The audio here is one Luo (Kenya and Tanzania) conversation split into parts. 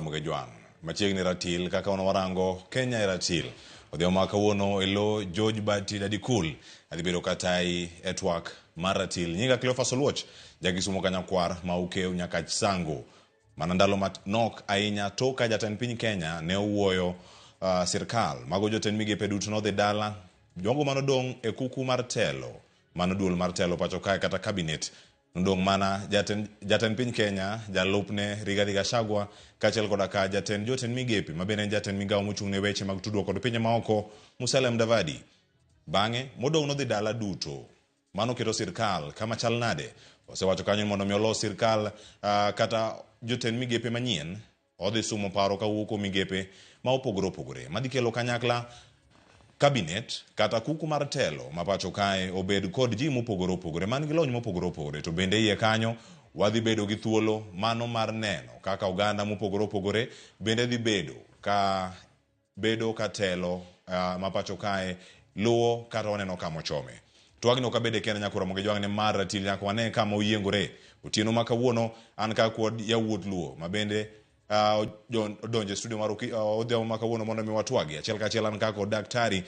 Ramogi Jwang'. Machiegni ratil kaka wan warango Kenya e ratil. Odhiambo ma kawuono e lo George Bati Dadikul adhi bedo katayi e twak mar ratil. Nyinga Cleophas Oluoch, jakisumo kanyakwar ma Ukew Nyakach Sango. Mana ndalo manok ahinya tok ka jatend piny Kenya ne owuoyo sirkal mago jotend migepe duto nodhi dala. Jogo manodong' e kuku mar telo, mano duol mar telo pacho kae kata cabinet nodong' mana jatend, jatend piny Kenya, jalupne Rigathi Gachagua kaachiel koda ka jatend jotend migepe ma bende en jatend migawo mochung' ne weche mag tudruok kod pinje maoko Musalia Mudavadi. Bang'e modong' nodhi dala duto. Mano keto sirkal kama chal nade? Osewacho kanyo ni mondo mi olos sirkal kata jotend migepe manyien, odhi sumo paro kawuok kuom migepe ma opogore opogore madhi kelo kanyakla cabinet kata kuku mar telo ma pacho kae obed kod ji mopogore opogore man gi lony mopogore opogore to bende iye kanyo wadhi bedo gi thuolo mano mar neno kaka oganda mopogore opogore bende dhi bedo ka bedo ka telo ma pacho kae luwo kata waneno kama ochome. Twagni ok abede kenda nyaka Ramogi Jwang' ne mar ratil nyaka wane kama oyiengore. Otieno ma kawuono an ka kod yawuot Luo ma bende odonjo e studio mar odhiambo ma kawuono mondo mi watwagi. Achiel kachiel an ka kod Daktari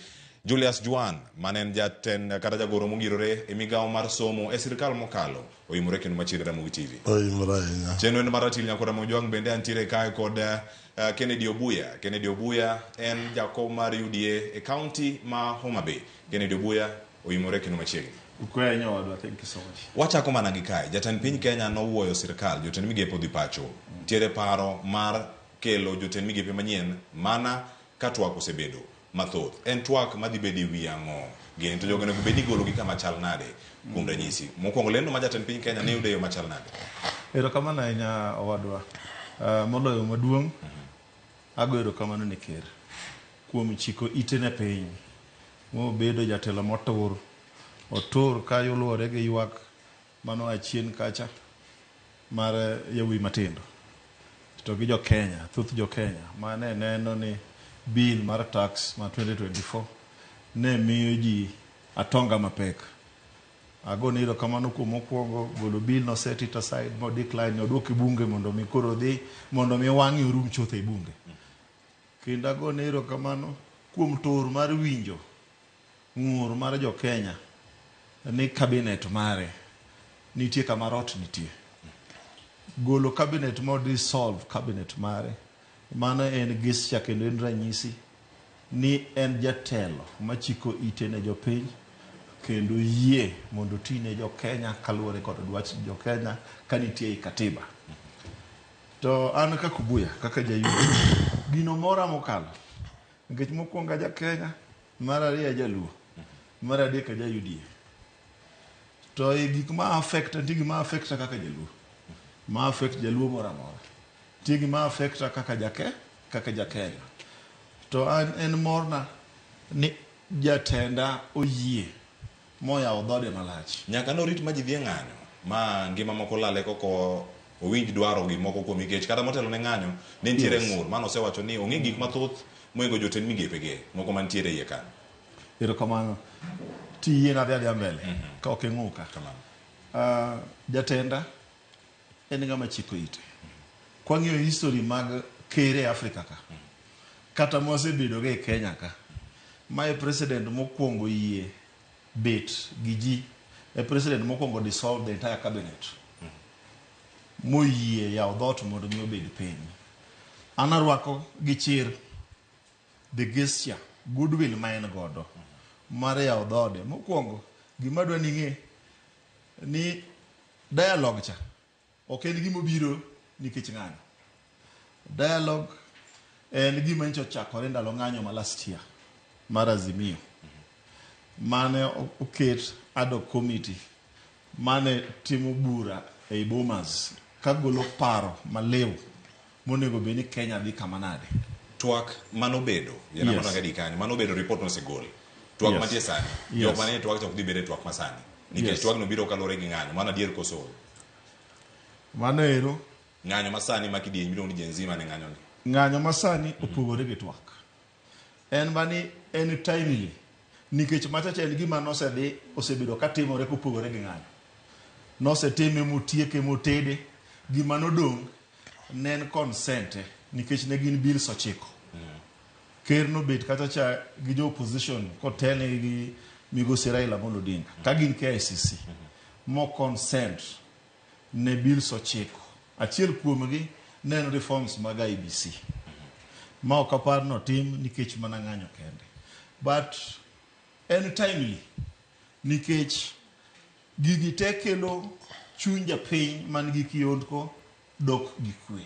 Julius Juan mane en jatend kata jagoro mongirore e migawo mar somo e sirkal mokalo oimore kendo machiegni Ramogi TV. Oimore ahinya. Chenro en mar ratil nyaka Ramogi Jwang' bende antiere kae kod Kennedy Obuya. Kennedy Obuya en jakom mar UDA e county ma Homa Bay. Kennedy Obuya oimore kendo machiegni. Ukwe nyowadwa, thank you so much. Wachako mana gi kae. Jatend piny Kenya nowuoyo sirkal, jotend migepe odhi pacho. Nitiere paro mar kelo jotend migepe manyien mana ka twak osebedo mathoth. En twak madhi bedo e wi ang'o? Gini to jogo onego bed ni igolo gi kama chal nade? Kuom ranyisi, mokwongo lendo ma jatend piny Kenya ne yudo e yo machal nade? Erokamano ahinya owadwa. Moloyo maduong', ago erokamano ne ker kuom chiko ite ne piny mobedo jatelo motur. Otur ka luwore gi ywak manoa chien kacha mar yawuoyi matindo to gi jo Kenya, thoth jo Kenya mane neno ni bill mar tax ma 2024 ne miyo ji atonga mapek. Agone erokamano kuom mokwongo golo bill no set it aside mo decline oduok e bunge mondo mi koro odhi mondo mi wang'e orum chuth e bunge. Kendo agone erokamano kuom tur mar winjo ng'ur mar jo Kenya ni cabinet mare nitie kama rot nitie. Golo cabinet mo dissolve cabinet mare mano en gesture kendo en ranyisi ni en jatelo machiko ite ne jopiny kendo yie mondo oti ne jo Kenya kaluwore kod dwach jo Kenya ka nitie ei katiba. To an kaka Obuya, kaka jayudo, gino mora mokalo nikech mokwongo aja Kenya, mar ariyo ajaluo, mar adek aja UDA. To e gik ma affect, nitie gima affecta kaka jaluo, ma affect jaluo moro amora. Nitie gima affecta kaka jake, kaka ja Kenya. To an en morna ni jatenda oyie moyawo dhode malach. Nyaka norit ma ji dhi e ng'anyo ma ngima moko lale koko owinj dwaro gi moko kuom nikech kata motelo ne ng'anyo ne nitiere ng'ur mano osewacho ni ong'e gik mathoth mohingo jotend migepe ge moko mantiere iye kanyo. Erokamano. Tiyiena adhi adhiya mbele ka ok ing'uka. Kamano. Jatenda en ng'ama chiko ite. Kwang'iyo history mag kere e Afrika ka, kata mwasebedo go e Kenya ka, mae president mokwongo yie bet gi ji, e president mokwongo dissolve the entire cabinet. Moyie yawo dhoot mondo mi obed piny. An arwako gi chir the gesture, goodwill ma en godo mar yawo dhoode. Mokwongo, gima adwa ni ing'e ni dialogue cha ok en gima obiro nikech ng'anyo. Dialogue en gima nyocha ochakore ndalo ng'anyo ma last year mar Azimio mane oket ad hoc committee mane timo bura ei Bomas kagolo paro maliw monego bed ni Kenya dhi kama nade. Twak manobedo, yiena mana gadi kanyo, manobedo report nosegol. Twak mantie sani, jok mane twak cha ok dhi bedo e twak masani. Nikech twagno biro kaluwore gi ng'anyo, mano adier koso ooyo? Mano ero. Ng'anyo masani ma kidieny miluongo ni Gen Z mane ng'anyo ni. Ng'anyo masani opogore gi twak. En mani en timely nikech machacha en gima nosedhi osebedo katimore kopogore gi ng'anyo. Nosetime motieke motede, gima nodong' ne en consent. Nikech ne gin bills 9. Ker nobet kacha cha gi jo opposition kotelnegi gi migosi Raila Amolo Odinga ka gin KICC mo consent ne bills 9. Achiel kuomgi ne en reforms mag IEBC ma ok apar notim nikech mana ng'anyo kende. But en timely nikech gigi te kelo chuny japiny man gi kiondko dok gi kwe.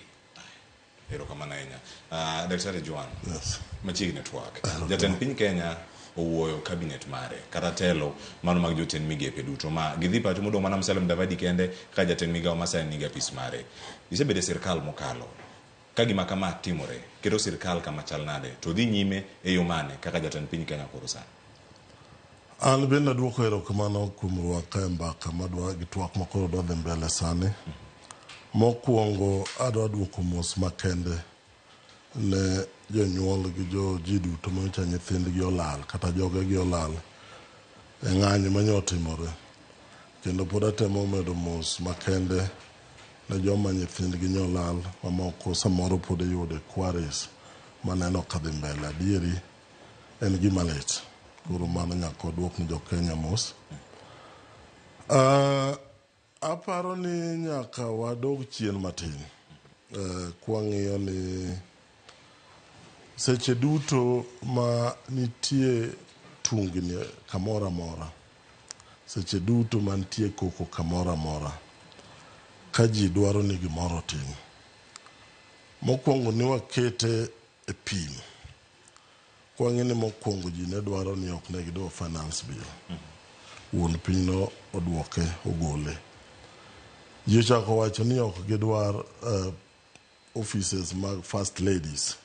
Erokamano ahinya. Daktari Joan, Yes. machiegni twak. Jatend piny Kenya owuoyo cabinet mare kata telo mano mag jotend migepe duto ma gidhi pacho modong' mana Musalia Mudavadi kende kaka jatend migawo ma sani nigi apis mare. Isebedo e sirkal mokalo. Ka gima kama timore, keto sirkal kama chal nade to dhi nyime e yo mane kaka jatend piny Kenya koro sani? An bende aduoko erokamano kuom rwaka e mbaka madwa gi twak makoro dwa dhi mbele sani. Mokwongo adwa duoko mos makende ne jonyuol gi jo ji duto manyocha nyithindgi olal kata jogegi olal e ng'anyo manyo otimore. Kendo pod atemo medo mos makende ne joma nyithindgi nyolal mamoko samoro pod iyudo e quarries maneno kadhi mbele. Adieri en gima lit. Koro mano nyaka waduok ni jo Kenya mos. Aparo ni nyaka wadog chien matin kwang'iyo ni seche duto ma nitie tungni kamoro amora, seche duto mantie koko kamoro amora, ka ji dwaro ni gimoro otim, mokwongo ni wakete e pim. Kwang'e ni mokwongo ji ne dwaro ni ok ne gidwa finance bill. Wuon piny no oduoke ogole. Ji ochako wacho ni ok gidwar offices mag first ladies.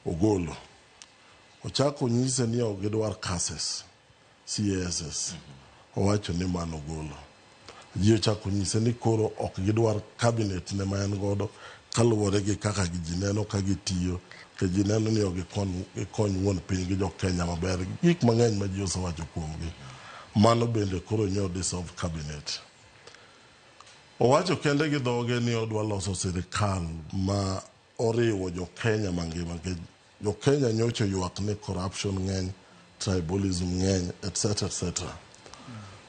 Ogolo. Ochako nyise ni ok gidwar CASS, CASS. Owacho ni mano ogolo. Ji ochako nyise ni koro ok gidwar cabinet ne ma en godo kaluwore gi kaka ji neno ka gitiyo, ke ji neno ni ok gikony wuon piny gi jo Kenya maber. Gik mang'eny ma ji osewacho kuomgi. Mano bende koro nyo dissolve cabinet. Owacho kende gi dhoge ni odwa loso sirikal ma oriwo jo Kenya mangima nikech jo Kenya nyocha oywak ni corruption ng'eny, tribalism ng'eny, etc. etc.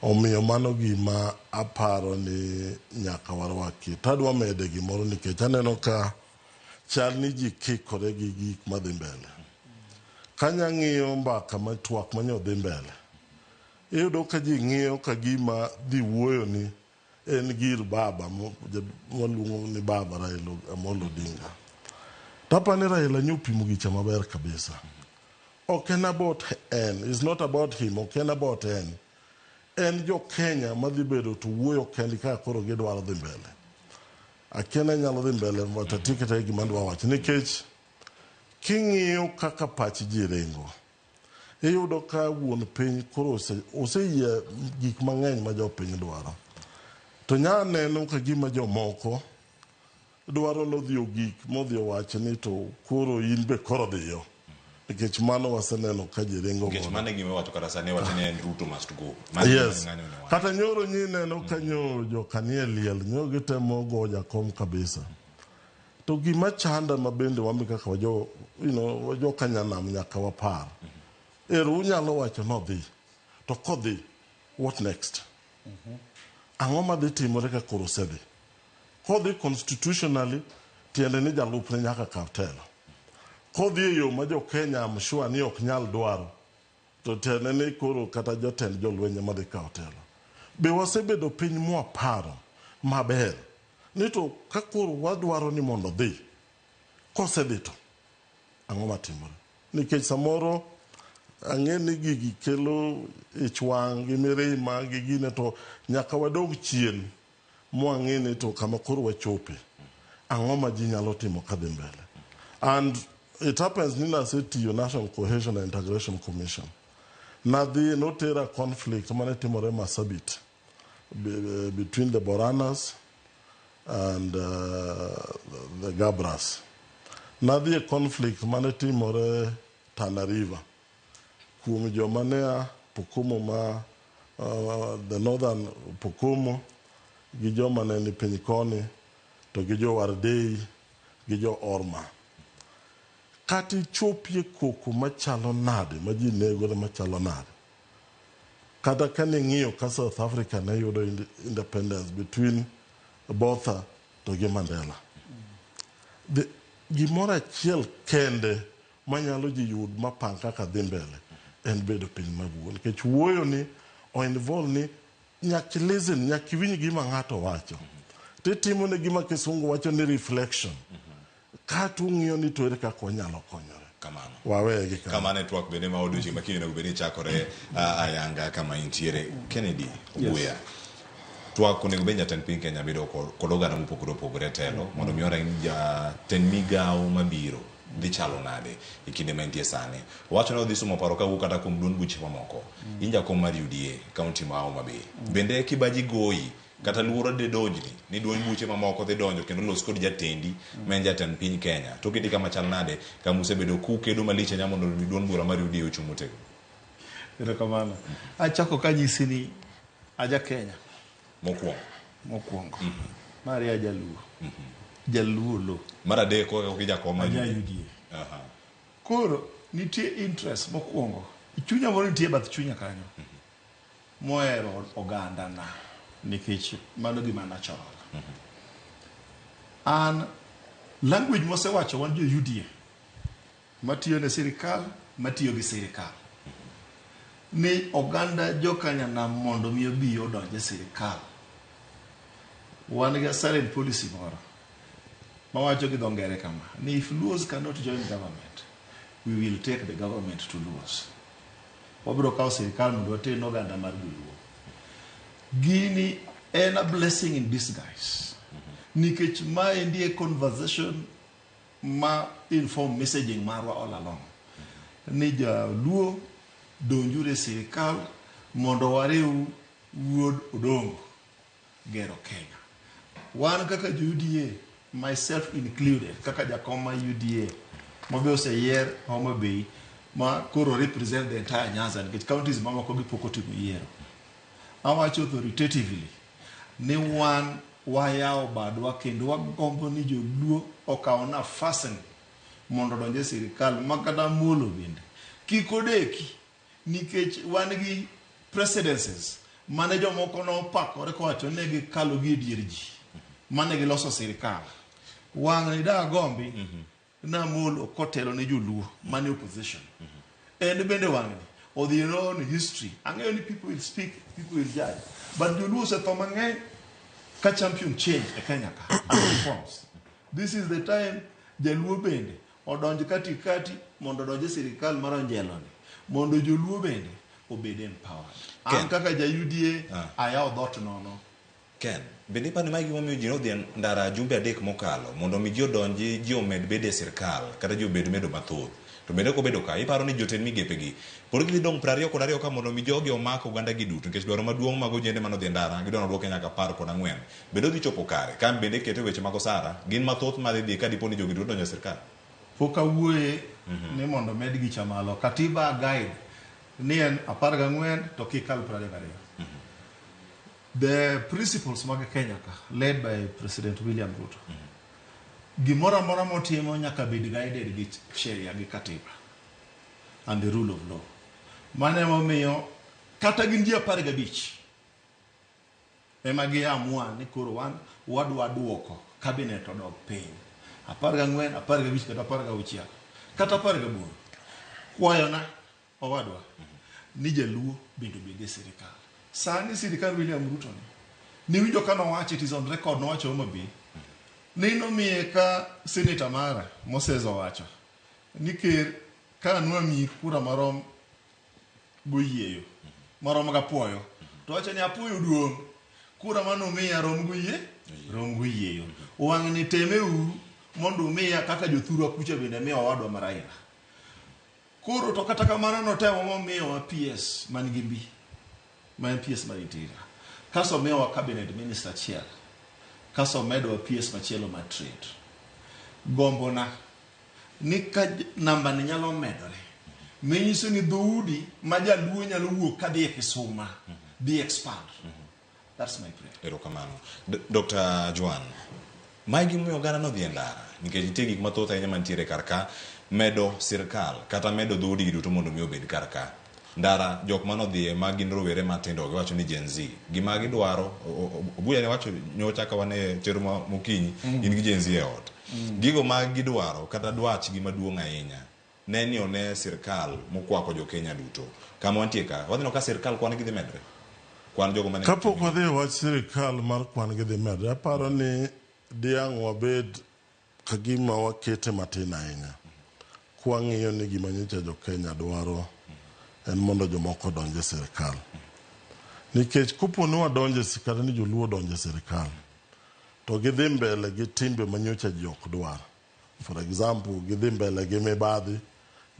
Omiyo mano gima aparo ni nyaka warwaki. Tadwa mede gimoro nikech aneno ka chal ni ji kikore gi gik madhi mbele. Kanya ng'iyo mbaka ma twak manyo dhi mbele, iyudo ka ji ng'iyo ka gima dhi wuoyo ni en gir baba mwaluongo ni baba Raila Amolo Odinga. Tapani Raila nyopimo gicha maber kabisa. Ok en about en, it's not about him, ok en about en. En jo Kenya madhi bedo to wuoyo kendgi kaka koro gidwaro dhi mbele. Akia ni anyalo dhi mbele but atiek kata gima adwa wacho nikech king'iyo kaka pach ji ringo, iyudo ka wuon piny koro oseyie gik mang'eny ma jopiny dwaro. To nya neno ka gima jomoko dwaro nodhi ogik modhi owach ni to koro in be koro dhiyo. Nikech mano waseneno ka ji ringo Nikech godo. mano e gima iwacho kata sani iwacho ni en Ruto must go. Mano e gima Yes. ng'anyo ne wacho. Kata nyoro nyi neno ka nyo jokanie liel, nyo gitemo go jakom kabisa. To gima chanda ma bende wambe kaka wajo, wajo kanyanam nyaka wapar. Ero unyalo wacho nodhi. To kodhi, what next? Ang'o madhi timore ka koro osedhi? Kodhi constitutionally, tiende ni jalupne nyaka kaw telo. Kodhi e yo ma jo Kenya I'm sure ni ok nyal dwaro, to tiende ni koro kata jotend jolweny ema dhi kawo telo. Be wasebedo piny mwaparo maber ni to ka koro wadwaro ni mondo odhi, kosedhi to ang'o matimore? Nikech samoro ang'e ni gigi kelo ich wang' gi mirima gi gine to nyaka wadog chien mwang'e ni to kama koro wachope ang'o ma ji nyalo timo kadhi mbele. And it happens ni nasetiyo National Cohesion and Integration Commission. Nadhi notera conflict mane timore Marsabit between the Boranas and the Gabras. Nadhi e conflict mane timore Tana River kuom joma ne a Pokomo ma the northern Pokomo gi joma ne ni piny koni to gi jo Wardei gi jo Orma. Kata ichopie koko machalo nade ma ji negore machalo nade. Kata kane ing'iyo ka South Africa ne yudo independence between Botha to gi Mandela. The, gimoro achiel kende manyalo ji yud mapang kaka dhi mbele en bedo piny mawuo nikech wuoyo ni o involve ni nyaka listen nyaka iwinj gima ng'ato wacho titimo ne gima kisungu wacho ni reflection kato ung'iyo ni to ere kaka wanyalo konyore Kamano. waweye gi kanyo. Kamano e twak bende ma odiochieng' ma kiny onego bed ni chakore ayanga kama intiere. Kennedy Obuya. Twak onego bed ni jatend piny Kenya bedo kod oganda mopogore opogore e telo mondo mi orang jatend migawo mabiro dhi chalo nade e kinde ma entie sani. Owacho ni odhi sumo paro kawuok kata kuom duond buche mamoko. In jakom mar UDA kaunti ma Homa Bay. Bende kibaji goyi kata luoro de donjni ni duond buche mamoko dhi donjo kendo los kod jatendi ma en jatend piny Kenya. To oketi kama chal nade kama usebedo kukedo malich ahinya mondo mi duond bura mar UDA ochung' motegno. Erokamano. Achako kanyisi ni aja Kenya Mokwongo. mokwongo. Mar ariyo ajaluo. Jaluo lo. Mar adek ok ijakom mar Aja UDA. UDA. Aha. Koro nitie interest mokwongo. Chunya moro nitie bath chunya kanyo. Mohero ogandana nikech mano gima natural. An language mosewacho wan jo UDA matiyo ne sirikal matiyo gi sirikal ni oganda jokanyanam mondo mi obi odonj e sirikal wan gi silent policy moro mawacho gi dho ngere kama ni if Luos cannot join government we will take the government to Luos wabiro kawo sirikal mondo water ne oganda mar joluo gini en a blessing in disguise nikech maendi e conversation ma inform messaging marwa all along ni jaluo donjuru e sirikal mondo wariw wuod Odongo gero Kenya. Wan kaka jo UDA, myself included, kaka jakom ma UDA mabe oseyier Homa Bay ma koro represent the entire Nyanza nikech counties mamoko gi pok otimo yiero. Awacho authoritatively ni wan wayawo badwa kendo wagombo ni joluo okaw nafasni mondo odonj e sirikal ma kata Amolo bende kik odeki nikech wan gi presidencies mane jomoko nopakore kowacho ni gikalo gi e dier ji mane giloso sirikal wang'ni da gombi Namolo kotelo ne joluo mane opposition en bende wang'ni odhi in own history ang'eyo ni people will speak people will judge but joluo osetho mang'eny ka champion change e Kenya ka and reforms this is the time jaluo bende odonj katikati mondo odonj e sirikal mar onjeloni mondo joluo bende obed empowered an Ken. kaka ja UDA ayawo dhoot nono Ken, bende iparo ni mae gimomiyo ji nodhi e ndara jumbe adek mokalo mondo mi ji odonji ji omed bedo e sirkal kata ji obed medo mathoth. To bende kobedo ka iparo ni jotend migepe gi pod gidhi dong' 22 ka mondo mi jogi omak oganda gi duto nikech dwaro maduong' mag ojende manodhi e ndara gidwa nodwoke nyaka 14. Bende odhi chopo kare ka bende kete weche mag osara gin mathoth madhi dhi ka dipo ni jogi duto donjo e sirkal. Pok awuoye ni mondo med gicha malo. Katiba guide ni en 14 to kik kal 22. The principles mag Kenya ka led by President William Ruto. Gimoro amora motimo nyaka bed guided gi sheria gi katiba and the rule of law. Mano emomiyo kata gin ji 15 ema giamua ni koro wan wadwa duoko cabinet odog piny 14, 15 kata 16 kata 18. Kwayona owadwa ni jaluo bende obed e sirikal. Sani sirikal William Ruto ni niwinjo ka nowacho it is on record nowacho Homa Bay ni nomiye ka senator mara Moses owacho ni ker ka nwamiyi kura marom goyieyo marom gapuoyo to wacho ni apuoyo duong' kura manumiya rom goyie rom goyieyo wang'ni teme uru mondo umiya kaka jothurwa kucha bende miyo owadwa ma Raila koro to kata kamano notemo momiyowa PS man gi mbi ma en PS mar interior kasto omiyowa cabinet minister achiel kasto omedowa PS machielo mar trade gombona ni ka namba ni nyalo medore menyiso ni dhoudi ma jaluo nyalo wuok kadhi e Kisuma dhi expand that's my prayer Erokamano. Dr. Joan, Mae gimomiyo oganda nodhi e ndara nikech nitie gik mathoth ahinya mantiere kar ka medo sirkal kata medo dhoudi gi duto mondo mi obed kar ka. Ndara jok manodhiye ma gin rowere matindo giwacho ni Gen Z. Gima gidwaro Obuya ne wacho nyocha ka wan e chenro ma mokinyi in gi Gen Z e ot. Gigo ma gidwaro kata dwachgi maduong' ahinya ne ni one sirkal mokwako jo Kenya duto. Kama wantie ka wadhi neno ka sirkal kwan gi dhi medre. Kwan jogo mane Kapok wadhi e wach sirikal mar kwan gi dhi medre, aparo ni diang' wabed kagima wakete matin ahinya. Kwang'iyo ni gima nyocha jo Kenya dwaro en mondo jomoko odonj e sirikal. Nikech kopo ni wadonjo e kata ni joluo odonjo e sirikal, to gidhi mbele gi timbe ma nyocha ji ok dwar. For example, gidhi mbele gi mibadhi,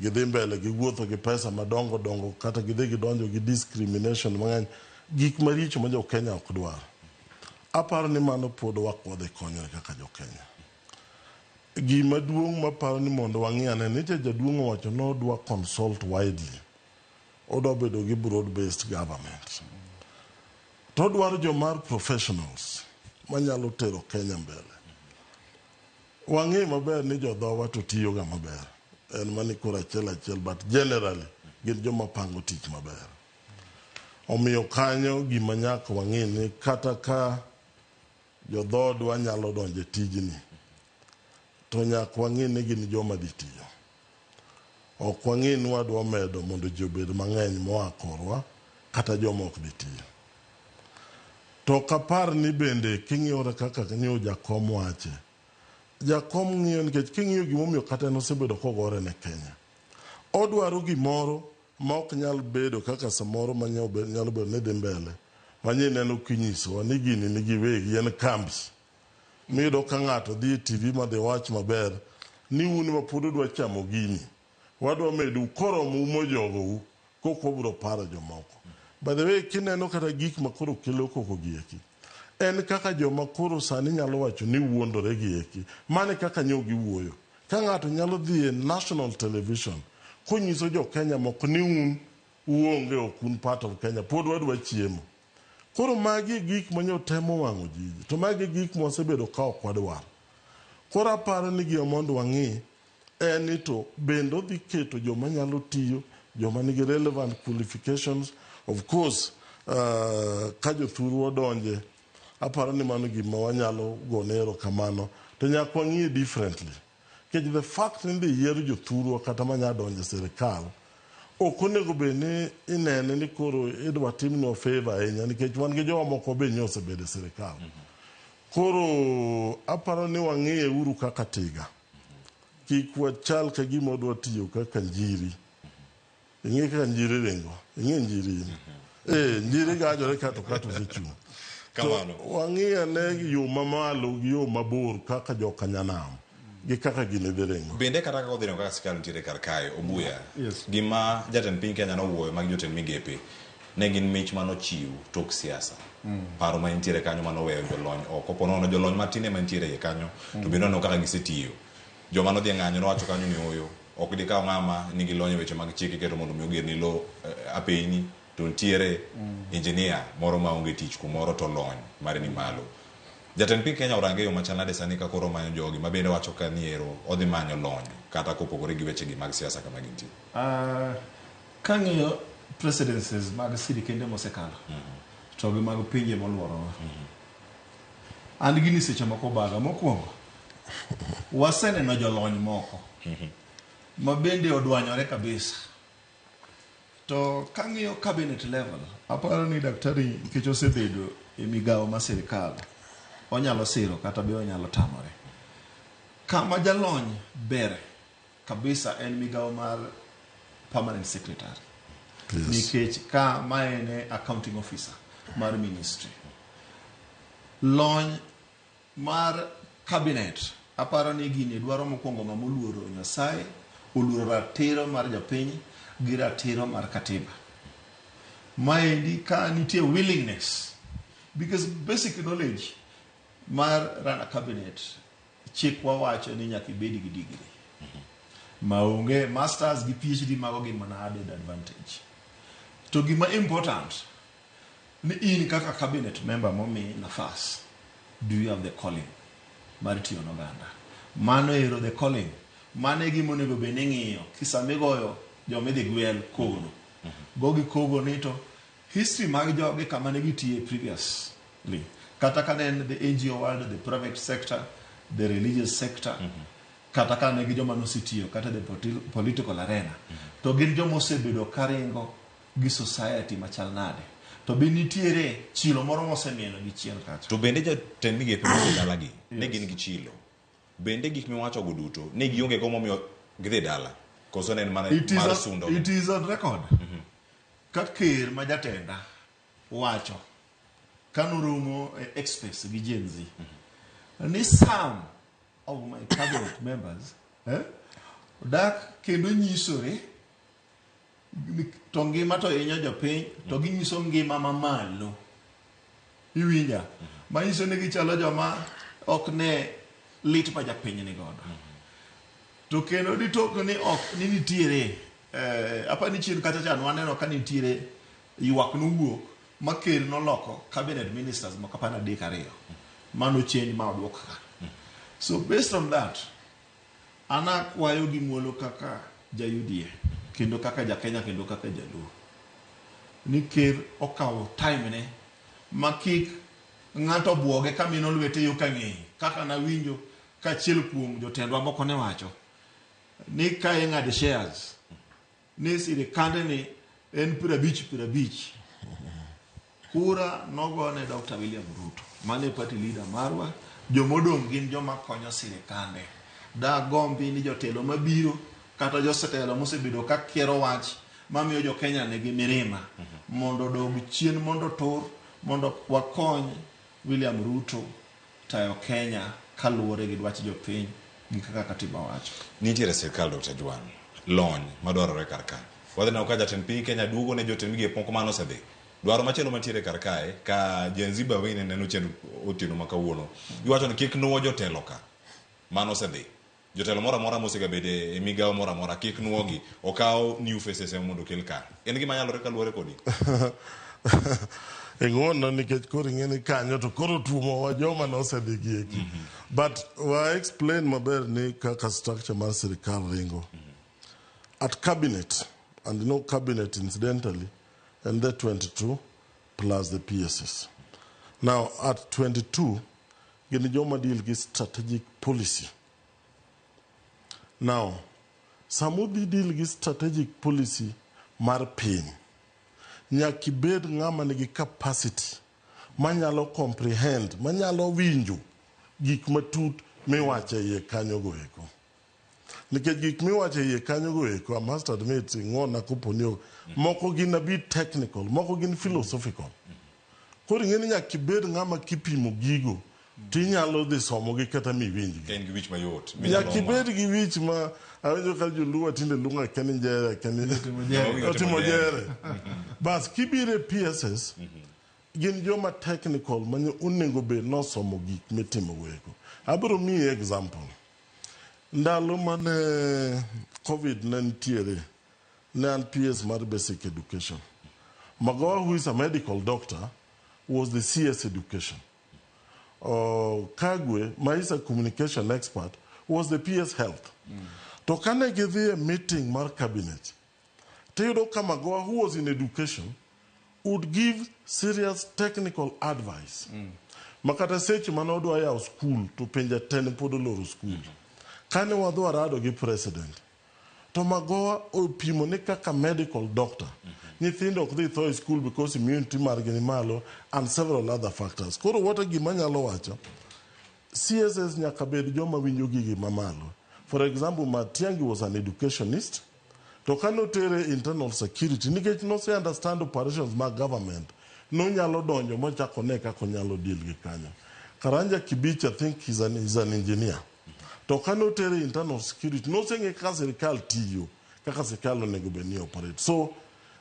gidhi mbele gi wuotho gi pesa madongo dongo, kata gidhi gidonjo gi discrimination mang'eny, gik maricho ma jo Kenya ok dwar. Aparo ni mano pod wak wadhi konyore kaka jo Kenya. Gima duong' maparo ni mondo wang'i ane nitie jaduong' owacho ni odwa consult widely. Odwa bedo gi broad based government. To odwaro joma professionals manyalo tero Kenya mbele. Wang'e maber ni jodhowa to tiyoga maber. En mani koro achiel achiel but generally gin joma pango tich maber. Omiyo kanyo gima nyaka wang'e ni kata ka jodhoodwa nyalo donjo e tijni, to nyaka wang'e ni gin joma dhi tiyo. Ok wang'e ni wadwa medo mondo ji obed mang'eny moa korwa kata joma ok dhi tiyo. To ok apar ni bende king'iyo kaka nyo jakom wache, jakom ng'iyo nikech king'iyo gimomiyo kata en osebedo kogore ne Kenya. Odwaro gimoro ma ok nyal bedo kaka samoro ma nyalo bedo ni dhi mbele ma nyeneno kinyisowa ni gini nigi wegi en kambi. Miyudo ka ng'ato dhi e TV ma dhi wach maber ni un ma pod udwa chamo gini, wadwa medou koromou mojogou kok wabiro paro jomoko. By the way, kineno kata gik ma koro kelo koko gi eki, en kaka joma koro sani nyalo wacho ni wuondore gi eki. Mano e kaka nyo giwuoyo. Ka ng'ato nyalo dhi e national television konyiso jo Kenya moko ni un uonge ok un part of Kenya, pod wadwa chiemo. Koro magi e gik ma nyo temo wang'o ji, to magi e gik mwasebedo ka ok wadwar. Koro aparo ni gima mondo wang'i en ni to bende odhi keto joma nyalo tiyo, joma nigi relevant qualifications. Of course, ka jothurwa odonje, aparo ni mano gima wanyalo gone erokamano. To nyaka wang'iye differently. Nikech the fact ni idhi yier jothurwa kata manya donjo e sirikal, ok onego bed ni inene ni koro idwa timnwa favor ahinya nikech wan gi jowa moko be nyo osebedo e sirikal. Koro aparo ni wang'iye uru kaka tiga. Kik wachal ka gima wadwa tiyo kaka njiri. Ing'e kaka njiri ringo. Ing'e njiri in. Eh, njiri gajore kato kato osechung'. To Kamano. wang'i ane yo mamalo gi yo mabor kaka joka nyanam gi kaka gini dhi ringo. Bende kata kaka odhi neno kaka sirkal nitiere kar kae, Obuya, Yes. gima jatend piny Kenya nowuoyo mag jotend migepe ne gin mich manochiw tok siasa. Paro ma nitiere kanyo manoweyo jolony oko, po nono jolony matin ema nitiere iye kanyo, to bende waneno kaka gisetiyo. Joma nodhi e ng'anyo nowacho kanyo ni ooyo, ok dikaw ng'ama nigi lony e weche mag chik iketo mondo mi ogerni lo apeyni, to nitiere engineer moro maonge tich kumoro to lony mare ni malo. Jatend piny Kenya orange yo machal nade sani ka koro omanyo jogi ma bende wacho ka ni ero odhi manyo lony kata kopogore gi weche gi mag siasa kama gintie. Kang'iyo presidencies mag sirikende mosekalo to gi mag pinje moluorowa, an gini seche moko baga. Mokwongo, waseneno jolony moko ma bende odwanyore kabisa. To kang'iyo cabinet level, aparo ni daktari nikech osebedo e migawo mar sirikal, onyalo siro kata be onyalo tamore. Kama jalony ber kabisa en migawo mar permanent secretary. Yes. Nikech ka ma en e accounting officer mar ministry. Lony mar cabinet, aparo ni gini dwaro mokwongo ng'ama oluoro Nyasaye, oluoro ratiro mar japiny gi ratiro mar katiba. Maendi ka nitie willingness, because basic knowledge mar run a cabinet, chikwa wacho ni nyaka ibed gi degree. Maonge masters gi PhD mago gin mana added advantage. To gima important ni in kaka cabinet member momi nafas, do you have the calling? mar tiyo ne oganda. Mano ero the calling. Mano e gima onego bed ni ing'iyo ki sama igoyo joma idhi gwel kono. Gogi kogo ni to history mag jogi kama ne gitiye previously. Kata ka ne en the NGO world, the private sector, the religious sector, kata ka ne gi joma nosetiyo kata the political arena. To gin joma osebedo karingo gi society machal nade. To be nitiere chilo moro mosemieno gi chien kacha. To bende jatend migepe modhi dalagi ne gin gi chilo. Bende gik miwacho go duto ne gionge go momiyo gidhi dala? Koso ne en mana It is, mar a, sundo? it is on record. Ka ker ma jatenda wacho kanoromo e Express gi Gen Z ni some of my cabinet members dak kendo nyisore to ngima to hinyo jopiny to ginyiso ngima mamalo iwinja manyiso ni gichalo joma ok ne lit ma japiny ni godo to kendo ditok ni ok ni nitiere apa ni chien kacha cha waneno ka nitiere ywak nowuok ma ker noloko cabinet ministers moko apar adek ariyo mano change ma oduok ka so based on that an akwayo gi muolo kaka ja UDA kendo kaka ja Kenya kendo kaka jaluo ni ker okawo time ne ma kik ng'ato buoge ka mino lwete yo ka ng'eye kaka nawinjo ka achiel kuom jotendwa moko ne wacho ni ka ing'ado shares ni sirikande ni en 50 50 kura nogone Dr. William Ruto mane party leader marwa jomodong' gin joma konyo sirikande dagombi ni jotelo mabiro kata josetelo mosebedo ka kiero wach mamiyo jo Kenya nigi mirima mondo odog chien mondo otur mondo wakony William Ruto tayo Kenya kaluwore gi dwach jopiny gi kaka katiba wacho. Nitiere sirkal Dr. Juan, lony madwarore kar ka. Wadhi neno ka jatend piny Kenya duogo ne jotend migepe moko mane osedhi. Dwaro machielo mantiere kar kae, ka Gen Z be wawene neno chien otieno ma kawuono. Giwacho ni kik nuo jotelo ka mane osedhi. Jotelo moro amora mosegabede e migawo moro amora kik nuogi. Okaw new faces ema mondo okel ka. En gima nyalore kaluwore kodi? Ing'uono nikech koro ing'e ni kanyo to koro tuomowa joma nosedhi gi eki. But wa explain maber ni kaka structure mar sirikal ringo. At cabinet, and you know cabinet incidentally, and the 22 plus the PSS. Now at 22, gin joma deal gi strategic policy. Now, samudhi deal gi strategic policy mar piny, nyaka ibed ng'ama nigi capacity manyalo comprehend, manyalo winjo gik matut miwacho e iye kanyo go eko. Nikech gik miwacho e iye kanyo go eko, I must admit, ing'uona kopo ni moko gin a bit technical, moko gin philosophical. Koro ing'e ni nyaka ibed ng'ama kipimo gigo, tinyalo dhi somogi kata miwinjgi. Ka in gi wich mayot. Nyaka ibed gi wich ma awinjo ka joluo tinde luongo akia ni njere akia ni jere. otimo jere. Bas kibiro e PSS gin joma technical ma onego bed nosomo gik mitimo go eko. Abiro miyi example. Ndalo mane COVID ne nitiere, ne an PS mar basic education. Magoha, who is a medical doctor, was the CS education. Kagwe, ma is a communication expert, was the PS health. To kane gidhi e meeting mar cabinet, tiyudo ka Magoha, who was in education, would give serious technical advice. Makata seche mane odwa yawo school to pinje te ne pod oloro school. Kane wadhi warado gi president, to Magoha opimo ni kaka medical doctor, nyithindo ok dhi tho e school because immunity margi ni malo and several other factors. Koro what gima nyalo wacho, CSS nyaka bed joma winjo gigi mamalo. For example, Matiang'i was an educationist. To kane otere internal security, nikech nose understand operations mag government, nonyalo donjo mochako ne kaka onyalo deal gi kanyo. Karanja Kibicho, I think he's an engineer. To kane otere internal security, noseng'e kaka sirikal tiyo, kaka sirikal onego bed ni operate. So,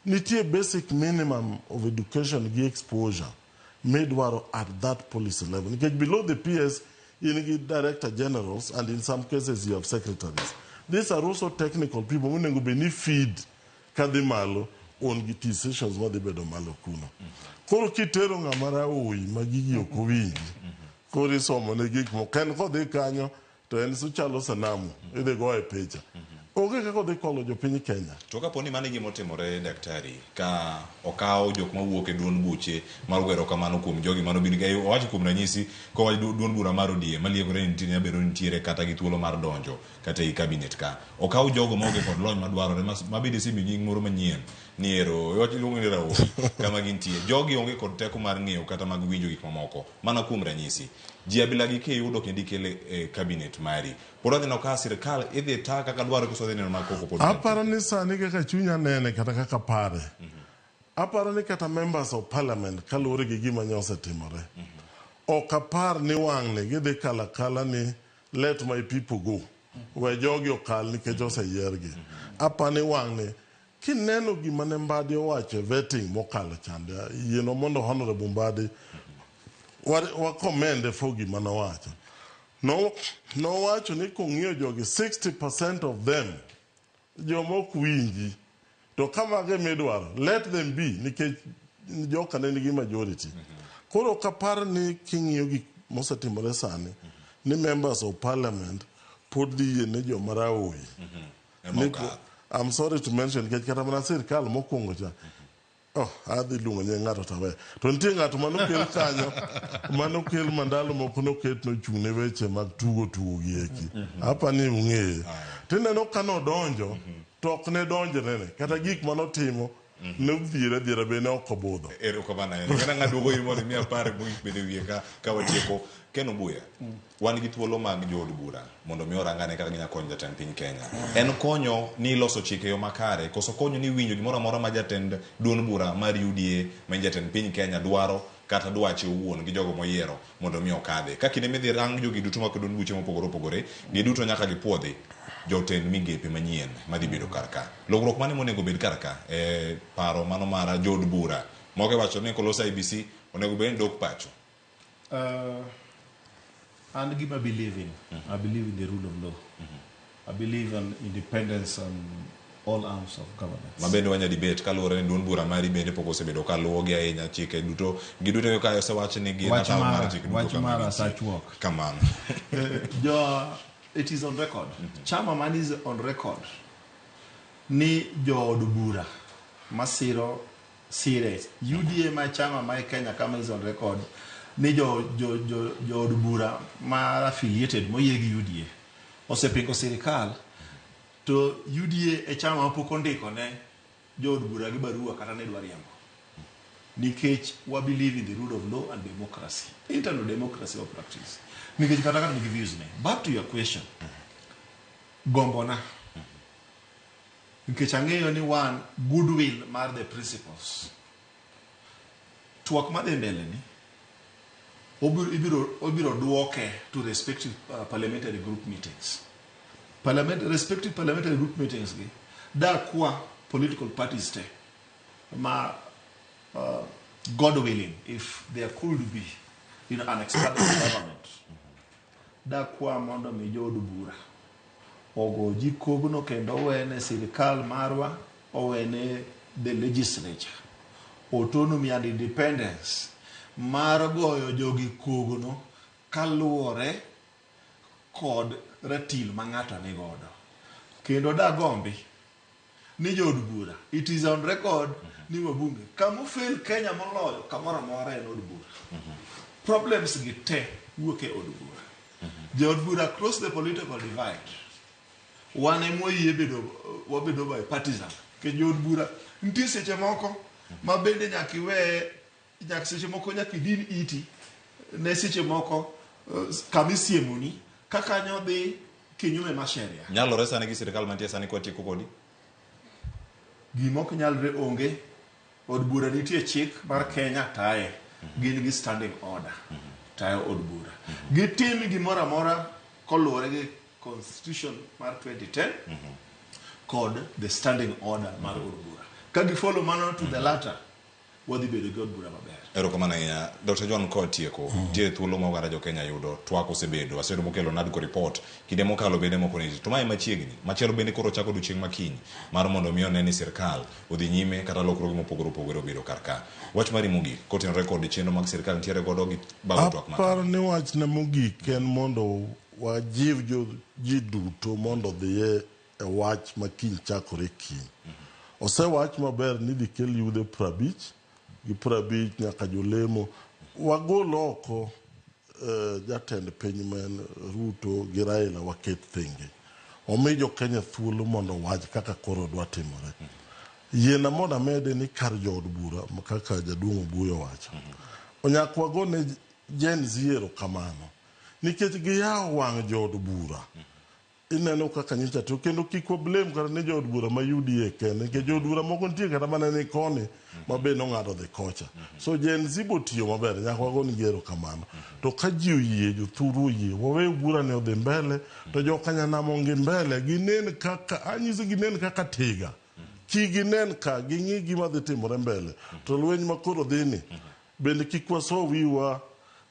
nitie basic minimum of education gi exposure midwaro at that policy level. Nikech below the PS, in gi director generals and in some cases you have secretaries. These are also technical people monego bed ni feed kadhi malo on gi decisions madhi bedo malo kuno. Koro kitero ng'ama raoyi ma gigi ok owinji, Koro isomo ne gik moko. En kodhi kanyo to en ochalo sanamu, idhi goye picha. Onge kaka odhi kolo jopiny Kenya. To kapo ni mano e gima otimore daktari, ka okaw jok mawuok e duond buche mar goyo erokamano kuom jogi mano bin owach kuom ranyisi kowach duond bura mar ODM maliekore ni nitie nyabedo ni nitiere kata gi thuolo mar donjo kata ei cabinet ka. Okaw jogo maonge kod lony madwarore ma bende isemiyo nying moro manyien ni ero iwacho iluongo ni raogi kama gintie. Jogi onge kod teko mar ng'eyo kata mag winjo gik mamoko. Mana kuom ranyisi, ji abilagi kiyudo kendo ikele e cabinet mari, pod wadhi neno ka sirkal idhi ta kaka dwarore koso wadhi neno mana koko pod Aparo ni sani kaka chunya nene kata kaka pare. Aparo ni kata members of parliament kaluwore gi gima nyo osetimore. Ok apar ni wang'ni gidhi kalo akala ni let my people go. We jogi okal nikech oseyiergi. Aparo ni wang'ni kineno gima ne Mbadi owacho e vetting mokalo chande, yienwa mondo Honorable Mbadi wa, wa commend for gima nowacho. No, nowacho ni kong'iyo jogi 60% of them joma ok winji to ka mago ema idwaro let them be nikech joka ne nigi majority. Koro ok apar ni king'iyo gik mosetimore sani ni members of parliament pod dhi yie ne joma raoyi. Ema Ni- okadho. I'm sorry to mention nikech kata mana sirkal mokwongo cha oh, adhi luongo nying ng'ato to awe. To nitie ng'ato manokel kanyo manokel mandalo moko noket nochung' ne weche mag tugo tugo gi eki. Apa ni ung'eye. Tineno ka nodonjo to ok ne donjre ne kata gik manotimo ne odhier adhiera be ne ok obudho. Erokamano ahinya. Kata ng'a duogo ir mondo imi apar mogik bende wiye ka, ka watieko. Ken Obuya, wan gi thuolo mag jood bura mondo mi orangane kaka ginyalo konyo jatend piny Kenya. En konyo ni loso chike e yo makare koso konyo ni winjo gimoro amora ma jatend duond bura mar UDA ma en jatend piny Kenya dwaro kata dwache owuon gi jogo moyiero mondo mi okadhe. Ka kinde midhi rang jogi duto mag duond buche mopogore opogore, giduto nyaka gipuodhi jotend migepe manyien madhi bedo kar ka. Lokruok mane monego bed kar ka e paro mano mar jood bura? Moko iwacho ni kolos IEBC onego bed ni dok pacho. An gima believe in, I believe in the rule of law. I believe in independence and all arms of government. Ma bende wanya debate kaluwore ni duond bura mari bende pok osebedo ka luwogi ahinya chike duto giduto ka osewach ni gin Wach ataro mar mara, chike duto wach kama mara gintie. sachuok. Kamano. Jo, it is on record. Chama man is on record ni jood bura masiro sire UDA ma chama ma e Kenya kama is on record ni jo jo jo jood bura ma affiliated moyie gi UDA osepingo sirikal to UDA e chama mapok ondiko ne jood bura gi barua kata ne dwa riembo nikech wa believe in the rule of law and democracy internal democracy wa practice nikech kata kata nigi views ne back to your question gombona nikech ang'eyo ni one goodwill mar the principles twak madhi mbele ni obiro ibiro obiro duoke to respective parliamentary group meetings parliament respective parliamentary group meetings gi dakwa political parties te ma God willing if there could be an expanded government dakwa mondo mi jood bura ogo ji kogno kendo owene sirikal marwa owene the legislature autonomy and independence mar goyo jogi kogno kaluwore kod ratil ma ng'ato ni godo kendo dagombi ni jood bura it is on record ni wabunge kama fail Kenya moloyo kamoro amora en od bura problems gi te wuok e od bura jood bura across the political divide wan ema wayie bedo wabedo bipartisan nikech jood bura nitie seche moko ma bende nyaka iwe nyaka seche moko nyaka idin iti ne seche moko kama isiemoni ka kanyo dhi kinyume mar sheria. Nyalore sani gi sirikal mantie sani kwatieko kodi? Gima ok nyalre onge. Od bura nitie chik mar Kenya taye. Gin gi standing order tayo od bura. Gitim gimoro amora koluwore gi constitution mar 2010 kod the standing order mar od bura. Ka gifollow mano to the latter, wadhi bedo gi od bura maber. Erokamano ahinya. Dr. John kod tieko, nitie thuolo ma oganda jo Kenya yudo, twak osebedo, wasebedo mokelo NADCO report, kinde mokalo bende moko nitie. To mae machiegni, machielo bende koro chako odiochieng' ma kiny, mar mondo mi one ni sirkal odhi nyime kata lokruoge mopogore opogore obedo kar ka. Wach mari mogik, kotenore kod chenro mag sirkal nitiere godo gi bago twak ma Aparo ni wachna mogik en mondo wajiw jo ji duto mondo odhiye e wach ma kiny chakore kiny. Osewach maber ni idhi kel yudhe 50 gi 50 nyaka jolemo. Wagol oko jatend piny ma en Ruto gi Raila waket thenge. Wami jo Kenya thuolo mondo owach kaka koro dwa timore. Yiena mondo amede ni kar jood bura kaka jaduong' Obuyo owacho. Nyaka wagone Gen Z erokamano nikech giyawo wang' jood bura. Ineno kaka nyocha to kendo kik wa blame kata ni jood bura ma UDA kende nikech jood bura moko nitie kata mana ni koni ma be nong'ado dhi kocha. So Gen Z bo tiyo maber nyaka wagonegi erokamano. To ka ji oyie jothuru oyie wawe bura ni odhi mbele to jokanyanam ongi mbele ginen kaka anyiso ginen kaka tiga. Ki ginen ka ging'i gima dhi timore mbele. To lweny ma koro dhi ni bende kik waso wiwa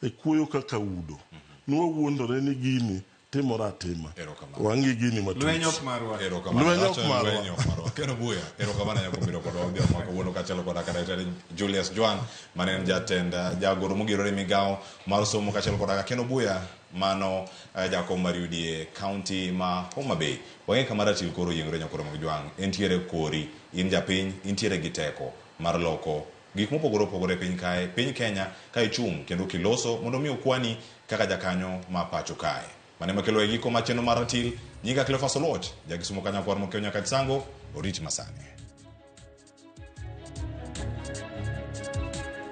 e kuoyo kaka udo. Nwawuondore ni gini timore atima. Erokamano. Wang'i gini matut. Lweny ok marwa. Erokamano. Lweny ok Wacho ni marwa. Lweny ok marwa. Ken Obuya, erokamano ahinya kuom bedo kodwa odhiambo ma kawuono kaachiel koda ka Daktari Julius Jwan mane en jatend jagoro mogirore e migawo mar somo kaachiel koda Ken Obuya mano jakom mar UDA county ma Homa Bay. Wang'e kama ratil koro oyiengore nyakoro mag jwang'. Entiere kori, in japiny, intiere gi teko mar loko gik mopogore opogore e piny kae, piny Kenya ka ichung' kendo kiloso mondo mi okwani kaka jakanyo ma pacho kae. Mane makelo e giko mar chenro mar ratil, nyinga Cleophas Oluoch, jakisumo kanyakwar mokiewo nyaka Chisango, oriti masani.